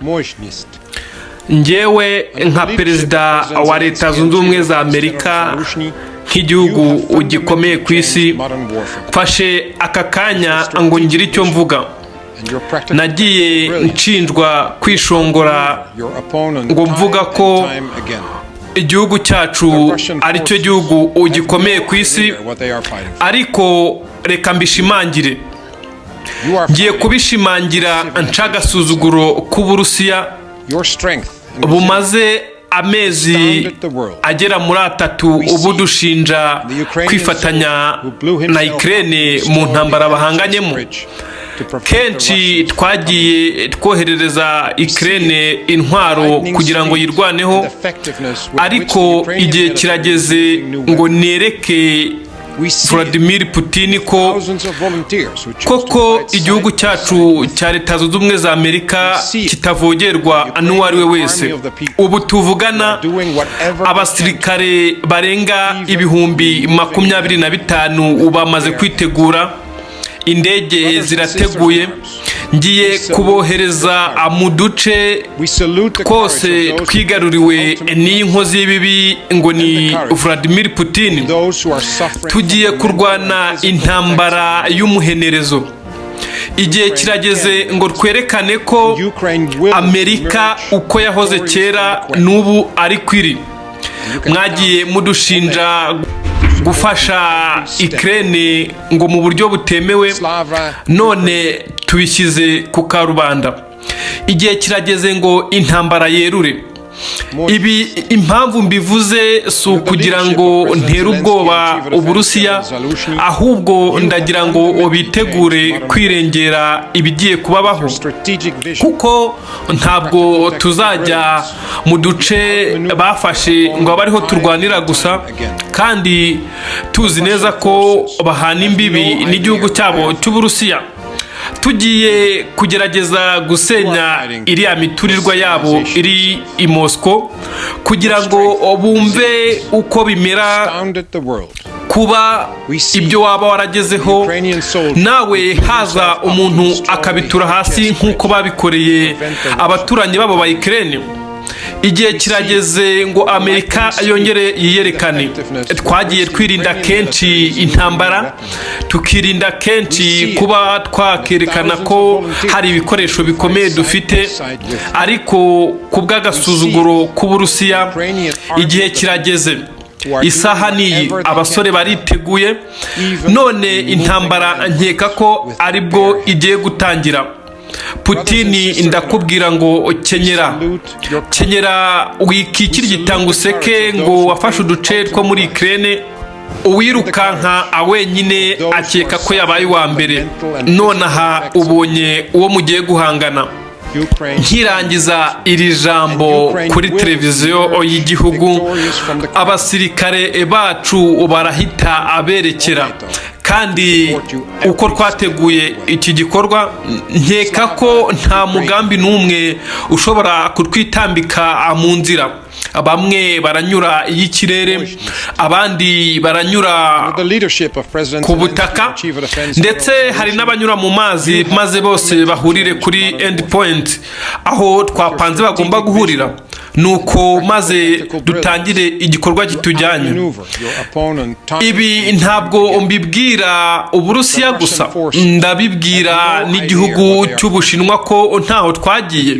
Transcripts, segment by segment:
Мощність. Njyewe nka perezida wa Leta Zunze Ubumwe za Amerika, nk'igihugu gikomeye ku isi, mfashe aka kanya ngo ngire icyo mvuga. Nagiye nshinjwa kwishongora ngo mvuga ko igihugu cyacu ari cyo gihugu gikomeye ku isi, ariko reka mbishimangire. Ngiye kubishimangira nca agasuzuguro k'Uburusiya bumaze amezi agera muri 3 ubu dushinja kwifatanya na Ukraine mu ntambara bahanganyemo. Kenshi twagiye twoherereza Ukraine intwaro kugira ngo yirwaneho, ariko igihe kirageze ngo nereke Vladimir Putin ko koko igihugu cyacu cya Leta Zunze Ubumwe za Amerika kitavogerwa n'uwo ari we wese. Ubu tuvugana, abasirikare barenga 25,000 bamaze kwitegura, indege zirateguye, ngiye kubohereza mu duce twose twigaruriwe n'iyi nkozi y'ibibi ngo ni Vladimir Putin. Tugiye kurwana intambara y'umuhenerezo. Igihe kirageze ngo twerekane ko Amerika uko yahoze kera n'ubu ari kwiri. Mwagiye mudushinja gufasha Ukraine ngo mu buryo butemewe, none tubishyize ku karubanda. Igihe kirageze ngo intambara yerure. Ibi impamvu mbivuze si ukugira ngo ntere ubwoba Uburusiya, ahubwo ndagira ngo bitegure kwirengera ibigiye kubabaho, kuko ntabwo tuzajya mu duce bafashe ngo abe ariho turwanira gusa, kandi tuzi neza ko bahana imbibi n'igihugu cyabo cy'Uburusiya. Tugiye kugerageza gusenya iriya miturirwa yabo iri i Moscow kugira ngo bumve uko bimera kuba ibyo waba waragezeho nawe haza umuntu akabitura hasi, nk'uko babikoreye abaturanyi babo ba Ukraine. Igihe kirageze ngo Amerika yongere yiyerekane. Twagiye twirinda kenshi intambara, tukirinda kenshi kuba twakerekana ko hari ibikoresho bikomeye dufite, ariko ku bw'agasuzuguro k'Uburusiya, igihe kirageze, isaha niyi, abasore bariteguye. None intambara nkeka ko aribwo igiye gutangira. Putini, ndakubwira ngo kenyera, kenyera, wikikira igitanga useke ngo wafashe uduce two muri Ukraine. Uwirukanka wenyine akeka ko yabaye uwa mbere, nonaha ubonye uwo mugiye guhangana. Nkirangiza iri jambo kuri televiziyo y'igihugu, abasirikare bacu barahita aberekera, kandi uko twateguye iki gikorwa, nkeka ko nta mugambi n'umwe ushobora kutwitambika mu nzira. Bamwe baranyura iy'ikirere, abandi baranyura ku butaka, ndetse hari n'abanyura mu mazi, maze bose bahurire kuri end point aho twapanze bagomba guhurira, nuko maze dutangire igikorwa kitujyanye. Ibi ntabwo mbibwira Uburusiya gusa, ndabibwira n'igihugu cy'Ubushinwa ko ntaho twagiye,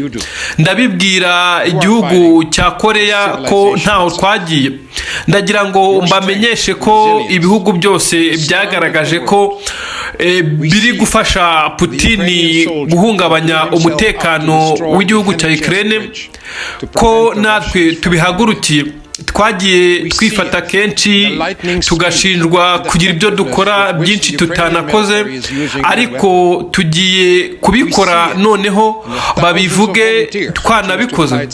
ndabibwira igihugu cya Koreya ko ntaho twagiye. Ndagira ngo mbamenyeshe ko ibihugu byose byagaragaje ko biri gufasha Putini guhungabanya umutekano w'igihugu cya Ukraine, ko natwe tubihagurukiye. Twagiye twifata kenshi tugashinjwa kugira ibyo dukora byinshi tutanakoze, ariko tugiye kubikora noneho babivuge twanabikoze.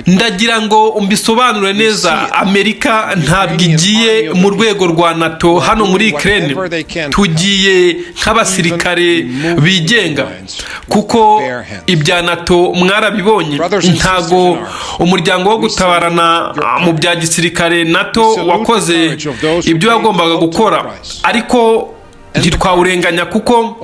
Ndagira ngo mbisobanure neza, Amerika ntabwo igiye mu rwego rwa NATO hano muri Ukraine. Tugiye nk'abasirikare bigenga, kuko ibya NATO mwarabibonye. Ntabwo umuryango wo gutabarana mu bya gisirikare NATO wakoze ibyo wagombaga gukora, ariko Ntitwawurenganya kuko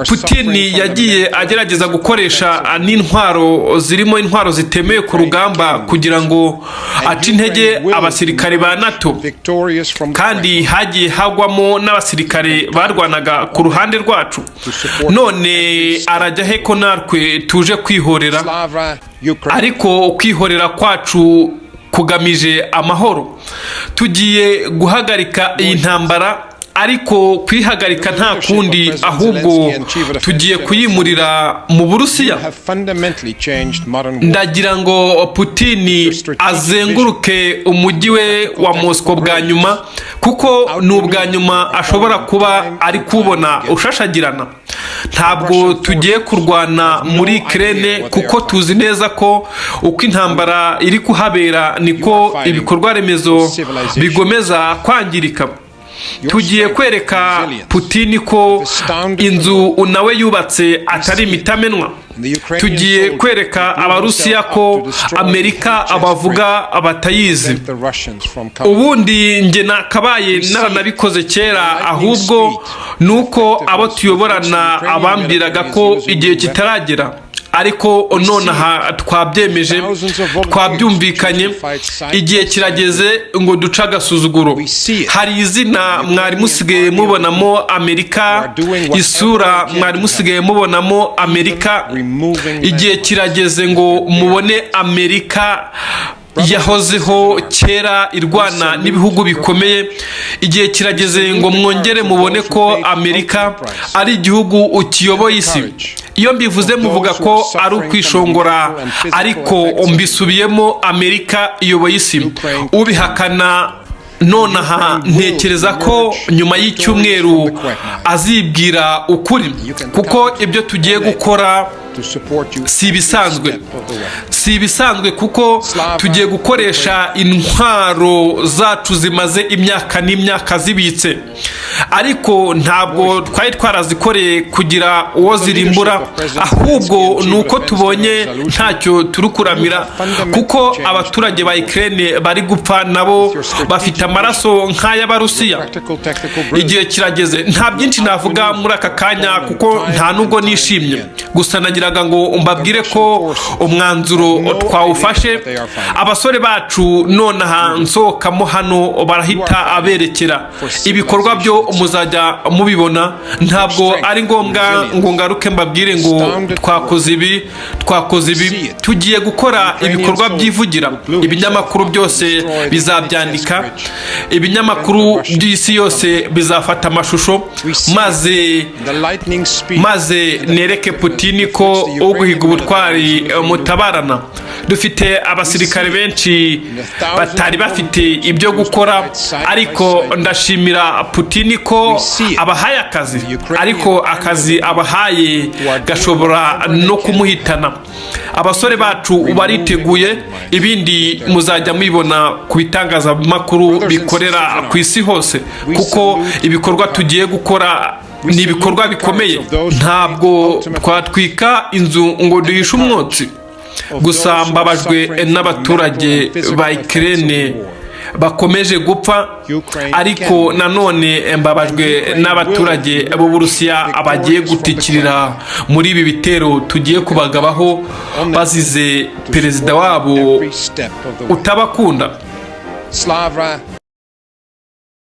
Putini yagiye agerageza gukoresha n'intwaro zirimo intwaro zitemewe ku rugamba kugira ngo ace intege abasirikare ba NATO, kandi hagiye hagwamo n'abasirikare barwanaga ku ruhande rwacu. None arajya he ko natwe tuje kwihorera? Ariko kwihorera kwacu kugamije amahoro. Tugiye guhagarika iyi ntambara, ariko kuyihagarika nta kundi, ahubwo tugiye kuyimurira mu Burusiya. Ndagira ngo Putini azenguruke umujyi we wa Moscow bwa nyuma, kuko ni ubwa nyuma ashobora kuba ari kuwubona ushashagirana. Ntabwo tugiye kurwana muri Ukraine, kuko tuzi neza ko uko intambara iri kuhabera niko ibikorwa remezo bigomeza kwangirika. Tugiye kwereka Putini ko inzu nawe yubatse atari imitamenwa. Tugiye kwereka Abarusiya ko Amerika abavuga batayizi. Ubundi njye nakabaye naranabikoze kera, ahubwo ni uko abo tuyoborana abambwiraga ko igihe kitaragera. Ariko nonaha twabyemeje, twabyumvikanye, igihe kirageze ngo duce agasuzuguro. Hari izina mwari musigaye mubonamo Amerika, isura mwari musigaye mubonamo Amerika. Igihe kirageze ngo mubone Amerika yahozeho kera irwana n'ibihugu bikomeye. Igihe kirageze ngo mwongere mubone ko Amerika ari igihugu kiyoboye isi. Iyo mbivuze muvuga ko ari ukwishongora, ariko mbisubiyemo: Amerika iyoboye isi. Ubihakana nonaha, ntekereza ko nyuma y'icyumweru azibwira ukuri, kuko ibyo tugiye gukora si ibisanzwe, si ibisanzwe, kuko tugiye gukoresha intwaro zacu zimaze imyaka n'imyaka zibitse, ariko ntabwo twari twarazikoreye kugira uwo zirimbura, ahubwo ni uko tubonye ntacyo turi kuramira, kuko abaturage ba Ukraine bari gupfa, nabo bafite amaraso nk'ay'Abarusiya. Igihe kirageze. Nta byinshi navuga muri aka kanya, kuko nta nubwo nishimye. Gusa nagiraga ngo mbabwire ko umwanzuro twawufashe. Abasore bacu nonaha nsohokamo hano barahita aberekera ibikorwa byo muzajya mubibona. Ntabwo ari ngombwa ngo ngaruke mbabwire ngo twakoze ibi, twakoze ibi. Tugiye gukora ibikorwa byivugira. Ibinyamakuru byose bizabyandika, ibinyamakuru by'isi yose bizafata amashusho, maze nereke Putini ko uguhiga ubutwari mutabarana. Dufite abasirikare benshi batari bafite ibyo gukora, ariko ndashimira Putini ko abahaye akazi, ariko akazi abahaye gashobora no kumuhitana. Abasore bacu bariteguye. Ibindi muzajya mubibona ku bitangazamakuru bikorera ku isi hose, kuko ibikorwa tugiye gukora ni ibikorwa bikomeye. Ntabwo twatwika inzu ngo duhishe umwotsi. Gusa mbabajwe n'abaturage ba Ukraine bakomeje gupfa, ariko nanone mbabajwe n'abaturage b'Uburusiya bagiye gutikirira muri ibi bitero tugiye kubagabaho, bazize perezida wabo utabakunda. Slava